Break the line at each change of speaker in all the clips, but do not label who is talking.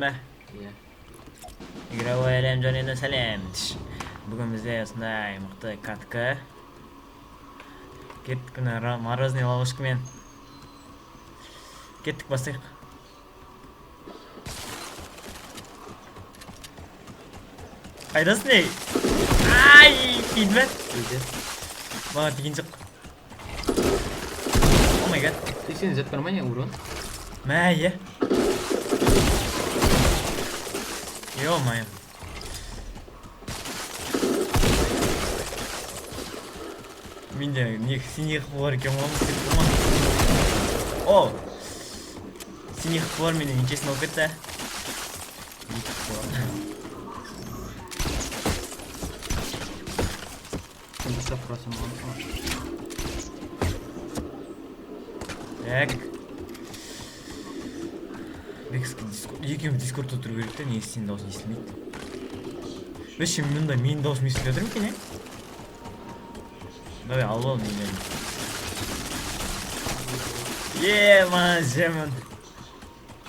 ба?
Иә.
Игровой әлем жөнінен сәлем. Бүгін бізде осындай мықты катка. Кеттік мына морозный ловушкамен. Кеттік, бастайық. Қайдасың, ей? Ай, тиді ме?
Тиді.
Маған тиген жоқ. Oh my god.
80 зат бар ма, не урон?
Мә, иә. Ё-моё. Менде не синий бар екен ғой, ұмытып кеттім. О! Синий бар менде нешесін болып кетті? Екі бар.
Сен дұрыстап құрасың болған.
Так. Бекский дискорд. Екеуміз дискордта отыру керек та, негізі сенің дауысың естілмейді. Вообще мында менің дауысым естіліп жатыр ма екен, е? Давай, алып ал нелерін. Е, маған жемін.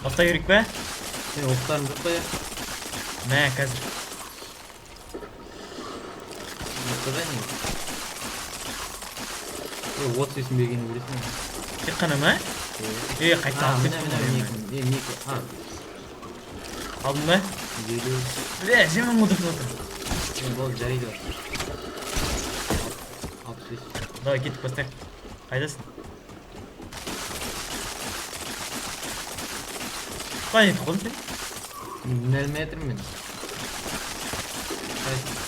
Бастай керек пе?
Сен оқтарың жоқ па, я?
Мә, қазір.
Жоқ да не? Е, 30 бесін бергенін білесің бе?
Тек қана ма? Е, қайта
А,
алып
міне,
кеттім
міне,
ғой,
міне, е, екі. А,
Алдың ба?
50.
Бля, жемін отырып отыр.
Е, болды, жарайды. 65.
Давай, кеттік, бастайық. Қайдасың? Қалай кетіп қалдың сен?
Міне алмай жатырмын мен. Қайсың?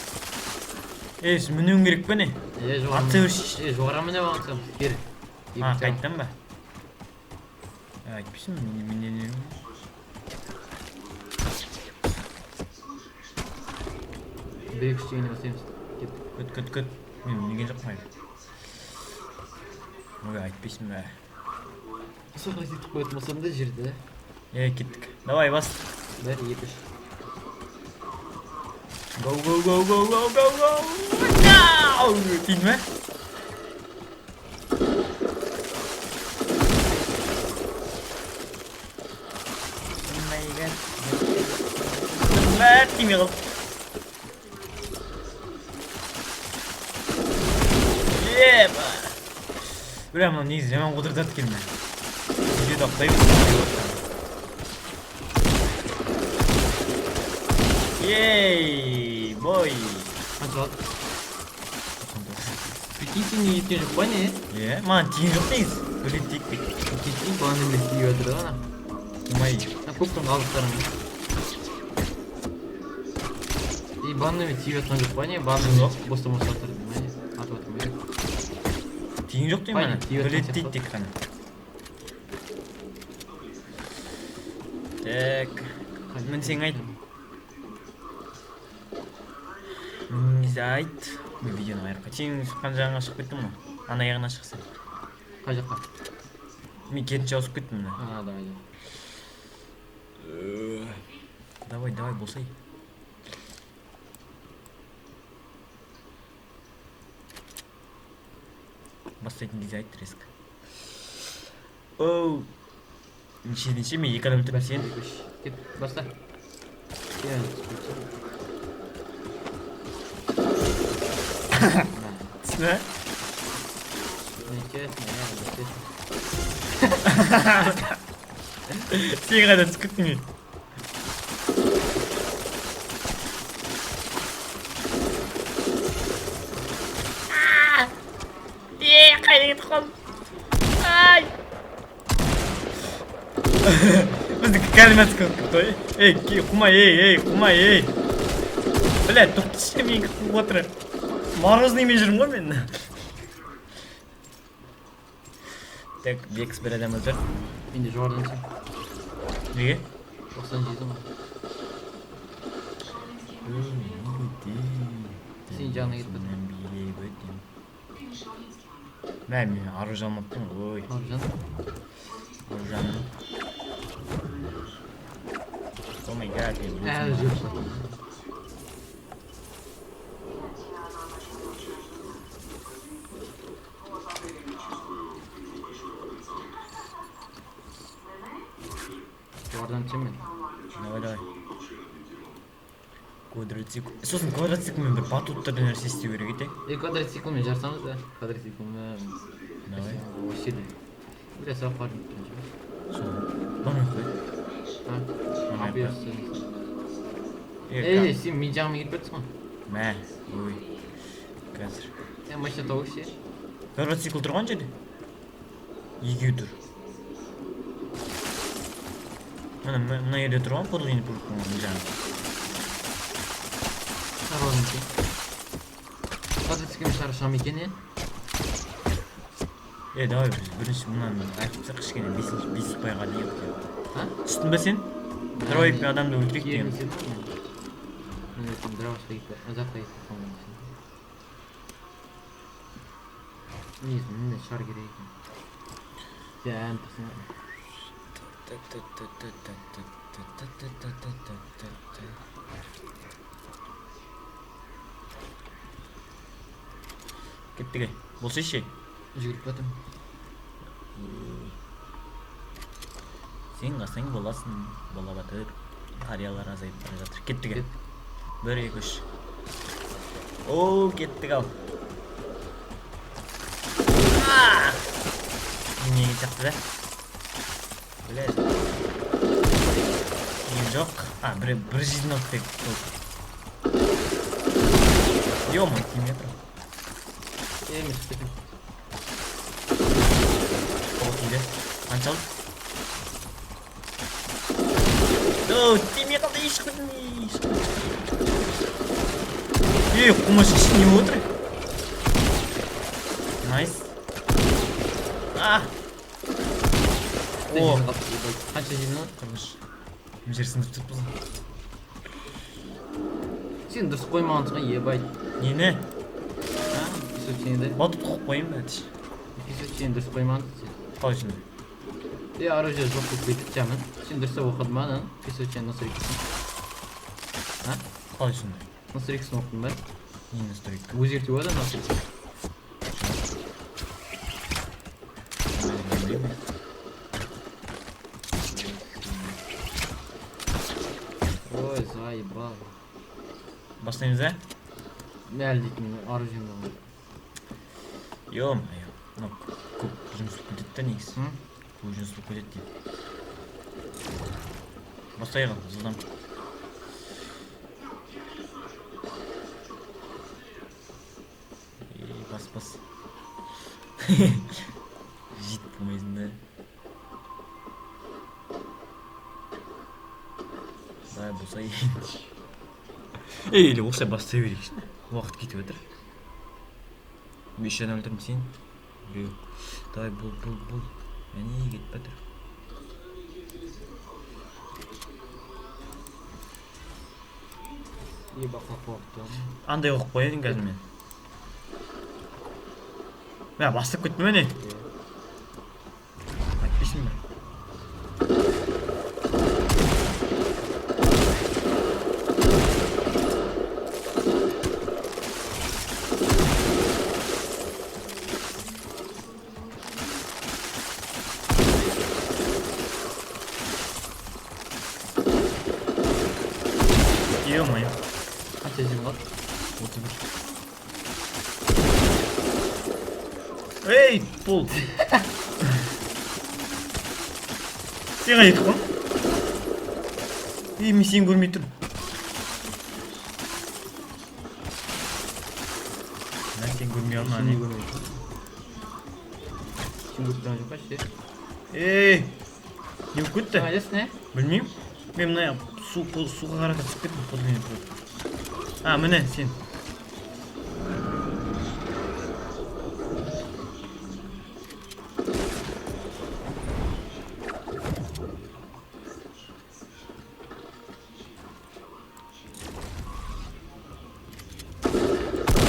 Е, сен мінуің керек пе, не?
Е, жоғары.
Атса берші.
Е, жоғары міне алсам, кері.
А, қайттан ба? Е, айтпайсың ба, мен не?
Бір екі үш дегенде бастаймыз. Кеттік.
Күт, күт, күт. Мен мінген жоқпын әлі. Ой, айтпайсың ба?
Сохранить етіп қоятын болсам да жерді.
Е, кеттік. Давай, бас.
Бір, екі, үш.
Go, go, go, go, go, go, go. No! Тиді ме? Oh my god. Мә, тимей қалды. Еба. Бля, мынау негізі жаман қудыртады екен мә. Видеода құдай білсін. Ей, бой.
Қанша қалды? Прикинь, сен не кеткен жоқ па, не?
Е, маған тиген жоқ негізі. Бір рет тиіп кетті.
Кеткен бағана бері тиіп жатыр да ана.
Тимай.
Ана көктің қалдықтарың. И бағана бері тиіп жатқан жоқ па, не? Бағана
Жоқ.
бостан бос жатыр ма, не? Атып жатыр ма?
Тиген жоқ деймін ана.
Тиіп
Бір рет
жатқан
тиді тек қана. Так. Мінсең айт. Мінсе айт. Мен видеоны айырып қойдым. Сен шыққан жағыңа шығып кеттің ғой. Ана жағына шықсаң.
Қай жаққа?
Мен керісінше ауысып кеттім мына.
А, давай, давай.
Давай, давай, болсай. Бастайтын кезде айт резко. Оу. Неше, неше, мен екі адам өлтірдім, сен.
Екі, үш. Кет, баста. Е,
Түсті ме?
Нечестно, я, нечестно.
Сен қайда түсіп кеттің, ей? Е, қайда кетіп қалдым? Ай! Біздікі кәлімә түсіп кетті ғой. Ей, қумай, ей, ей, қумай, ей. Бля, тоқташы, мен қуып отыр. Морозныймен жүрмін ғой мен. Так, Бекс бір адам өлтір.
Мен де жоғарыдан түсемін.
Неге?
97 ғой. Сен жағына кетіп
Мен билеп өтем. Мә, мен оружие алмаппын ғой.
Аружан.
Оружие. Oh my god, мен
Әлі
өзім-
жүріп. Жоғарыдан түсемін мен.
Давай, давай. Квадроцикл. Сосын квадроциклмен бір батуттарда нәрсе істеу керек еді.
Е, квадроциклмен жарысамыз да. Квадроциклмен.
Давай.
Осы жерде. Бля, сабақ бар дейді.
Сол. Бармай ақ қой.
А?
Бармай ақ қой.
Бұйырса.
Е,
Ей, сен мен жағыма келіп кетсің ғой.
Мә, ой. Қазір.
Сен машина тауып ше.
Квадроцикл тұрған жерде. Екеу тұр. Мына мына жерде тұрған подлинный пушка жаңағы.
Шаралым екен. Квадроциклмен шаршам екен, е?
Е, давай біз бірінші мынаны аяқтап тастайық, кішкене бесінші бес ұпайға дейін хотя бы.
А?
Түстің ба сен? Дробикпен адамды өлтірейік деген.
Мен мен ертең дровашқа кетіп, ұзаққа кетіп қалмайын. Негізі мындай шар керек екен. Сен тұрсың.
Кеттік, ей. Болса ше.
Жүгіріп жатырмын.
Сен қалсаң боласың, бала батыр. Қариялар азайып бара жатыр. Кеттік, ей.
Кет.
Бір, екі, үш. О, кеттік ал. Не сияқты да? Бля. Тиген жоқ. А, бір жизнь алды тек. Ё-моё, тимей жатыр.
Е, мен шығып кеттім.
О, тиді. Қанша алды? О, тимей қалды, ей, шығып кеттім, ей, шығып кеттім. Ей, қумаш, ішінде не болып отыр? Найс. А! О,
Қанша жизнь алды?
43. Мына жер сындырып тұрыппыз.
Сен дұрыс қоймағансың ғой, ебать.
Нені?
А, песочниді.
Батут қойып қояйын ба? Әтіш?
Песочнині дұрыс қоймағансың сен.
Қалай сонда?
Е, оружие жоқ болып кетті жаман. Сен дұрыстап оқыдың ба ананы? Песочный настройкасын. А?
Қалай сонда?
Настройкасын оқыдың ба?
Не настройка?
Өзгертуге болады настройка.
Жоқ.
Ой, заебал.
Бастаймыз, ә?
Әлі дейтін оружием бар.
Ё-моё. Мынау көп жұмыс болып кетеді да негізі.
М?
Көп жұмыс болып кетеді дейді. Бастайық ал, жылдам. Ей, бас, бас. Жетіп болмайсың да. Давай болса. Ей, или осылай бастай берейікші. Уақыт кетіп жатыр. Бес адам өлтірдім, сен. Біреу. Давай, бол, бол, бол. Әне кетіп жатыр.
Еба, қақпа.
Андай қойып қояйын қазір мен. Мә, бастап кеттім міне. Айтпайсың ба? Ё-моё.
Қанша жизнь қалды?
31. Ей, пол. Сен қайда кетіп қалдың? Ей, мен сені көрмей тұрмын. Мә, сені көрмей қалдым,
Сен
ане.
не көрмей Сен көріп тұрған жоқ па ше?
Ей, не болып кетті?
Сен қайдасың, е?
Білмеймін. Мен мына суға қарата түсіп кеттім, подлинный пол. А, міне сен.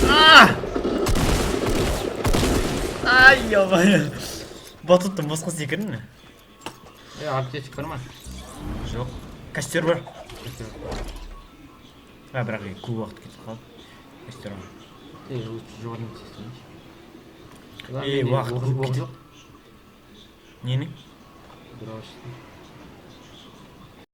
А! Ай, ё-моё. Батуттан босқа секірдің ме?
Е, аптечка бар ма?
Жоқ. Костер бар. А, бірақ көп уақыт кетіп қалды. Костер бар.
Ей, лучше жоғарыдан тестейінші.
Ей, уақыт көп
Оқ
кетеді.
жоқ.
Ненің?
Дробаш.